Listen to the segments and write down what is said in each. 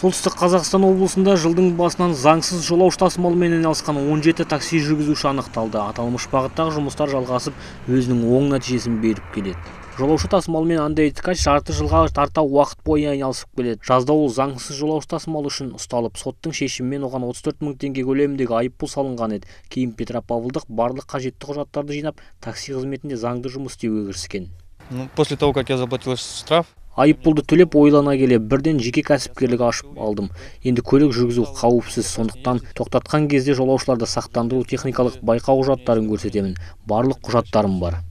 Солтүстік Қазақстан облысында жылдың басынан заңсыз жолаушы тасымалымен айналысқан 17 такси жүргізуші анықталды. Аталмыш бағыттағы жұмыстар жалғасып, өзінің оң нәтижесін беріп келеді. Жолаушы тасымалымен Андрей Ткач жарты жылға тарта уақыт бойы айналысып келеді. Жазда ол заңсыз жолаушы тасымалы үшін ұсталып, соттың шешімімен оған 34 мың теңге көлеміндегі айыппұл салынған еді. Кейін Петропавлдық барлық қажетті құжаттарды жинап, такси қызметінде заңды жұмыс істеуге кіріскен. После того, как я заплатил штраф, Айыппұлды төлеп, ойлана келе бірден жеке кәсіпкерлік ашып алдым. Енді көлік жүргізу қауіпсіз, сондықтан тоқтатқан кезде жолаушыларды сақтандыру, техникалық байқау құжаттарын көрсетемін. Барлық құжаттарым бар.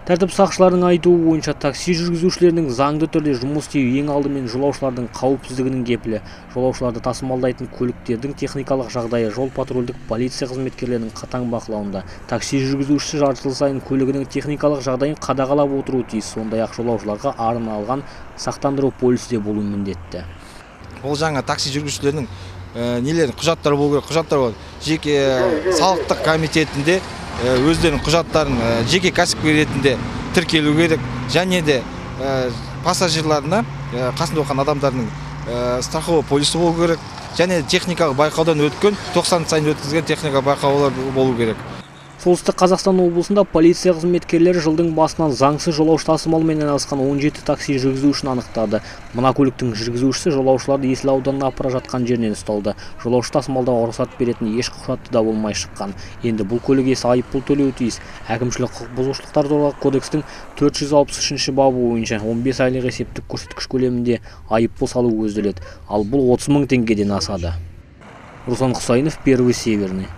Тәртіп сақшыларының айтуы бойынша, такси жүргізушілерінің заңды түрде жұмыс істеуі ең алдымен жолаушылардың қауіпсіздігінің кепілі. Жолаушыларды тасымалдайтын көліктердің техникалық жағдайы жол патрульдік полиция қызметкерлерінің қатаң бақылауында. Такси жүргізушісі жарты жыл сайын көлігінің техникалық жағдайын қадағалап отыруы тиіс. Сондай-ақ жолаушыларға арналған сақтандыру полисі де болуы міндетті. Ол жаңа такси жүргізушілерінің нелері, құжаттары болу керек, құжаттар болады. Жеке салықтық комитетінде өздерінің құжаттарын жеке кәсіпкер ретінде тіркелу керек, және де пассажирларына, қасында отырған адамдардың страховой полисі болу керек, және техникалық байқаудан өткен, 90 сайын өткізген техникалық байқаулар болу керек. Солтүстік Қазақстан облысында полиция қызметкерлері жылдың басынан заңсыз жолаушы тасымалымен айналысқан 17 такси жүргізушісін анықтады. Мына көліктің жүргізушісі жолаушыларды Есіл ауданына апара жатқан жерінен ұсталды. Жолаушы тасымалдауға рұқсат беретін еш құжаты да болмай шыққан. Енді бұл көлік иесі айыппұл төлеуі тиіс. Әкімшілік құқық бұзушылықтар туралы кодекстің 463 бабы бойынша 15 айлық есептік көрсеткіш көлемінде айыппұл салу көзделеді. Ал бұл 30 мың теңгеден асады. Руслан Құсайынов, Первый Северный.